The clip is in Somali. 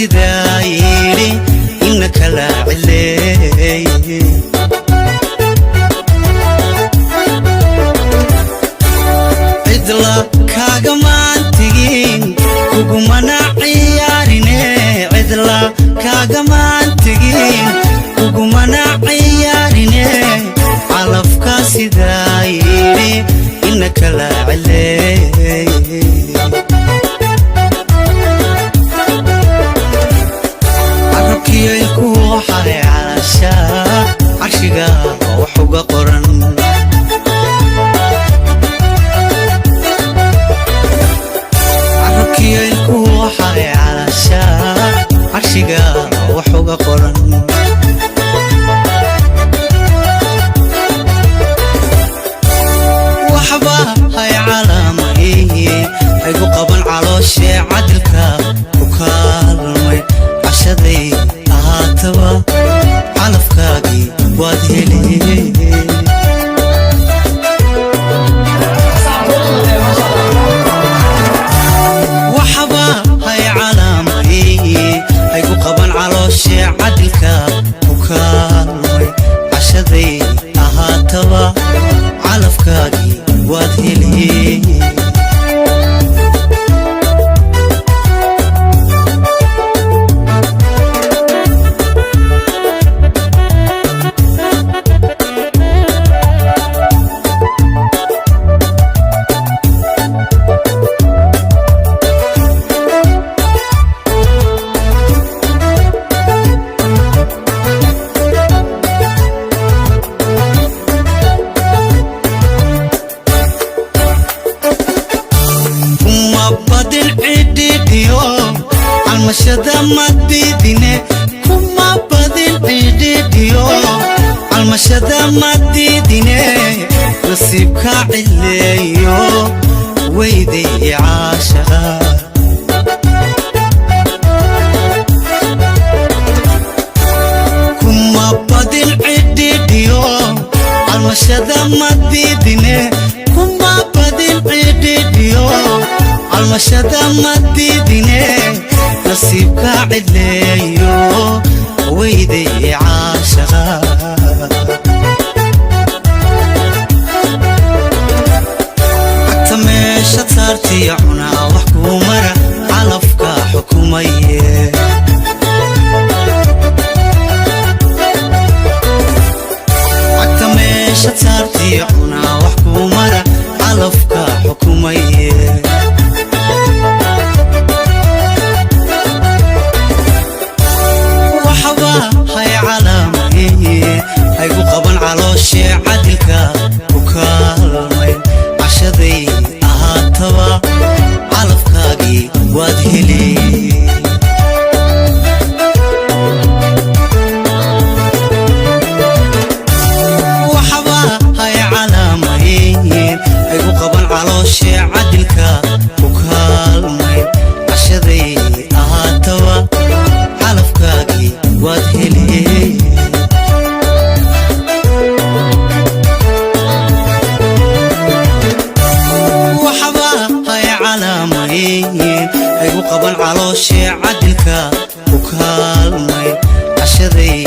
Sidaa yidhi ina kala cileeye. Cidla kaagamaan tegin, kugumana ciyaarine. Cidla kaagamaan tegin, kugumana ciyaarine. Calafka sidaa yidhi ina kala cileeye. Carabkiyo ilku waxay calaashaa carshiga wax uga qoran. Carabkiyo ilku waxay calaashaa carshiga wax uga qoran. Waxba hay calaamaye haygu qaban calooshee, cadilka ku kaalmay. Cashaday ahaataba calafkaagii waad heli. Waxba hay calaamaye haygu qaban calooshee, cadilka ku kaalmay. Cashaday ahaataba calafkaagii waad heli. Kuma badin cidhidhiyo calmashada madidine. Kuma badin cidhidhiyo calmashada madidine. Nasiibka cileeyo weyday caashaqa. Kuma badin cidhidhiyo calmashada madidine. Kuma badin cidhidhiyo calmashada madidine. Nasiibka cileeyo weyday caashaqa. Cagta meesha saartiya cunaa wax kuu mara, calafka xukumaye. Cagta meesha saartiya cunaa wax kuu mara, calafka xukumaye. Waxba hay calaamaye haygu qaban calooshee, cadilka ku kaalmay. Cashaday ahaataba calafkaagii waad heli. Waxba hay calaamaye haygu qaban calooshee, cadilka ku kaalmay. Cashaday ahaataba calafkaagii waad heli. Waxba hay calaamaye haygu qaban calooshee, cadilka ku kaalmay. Cashaday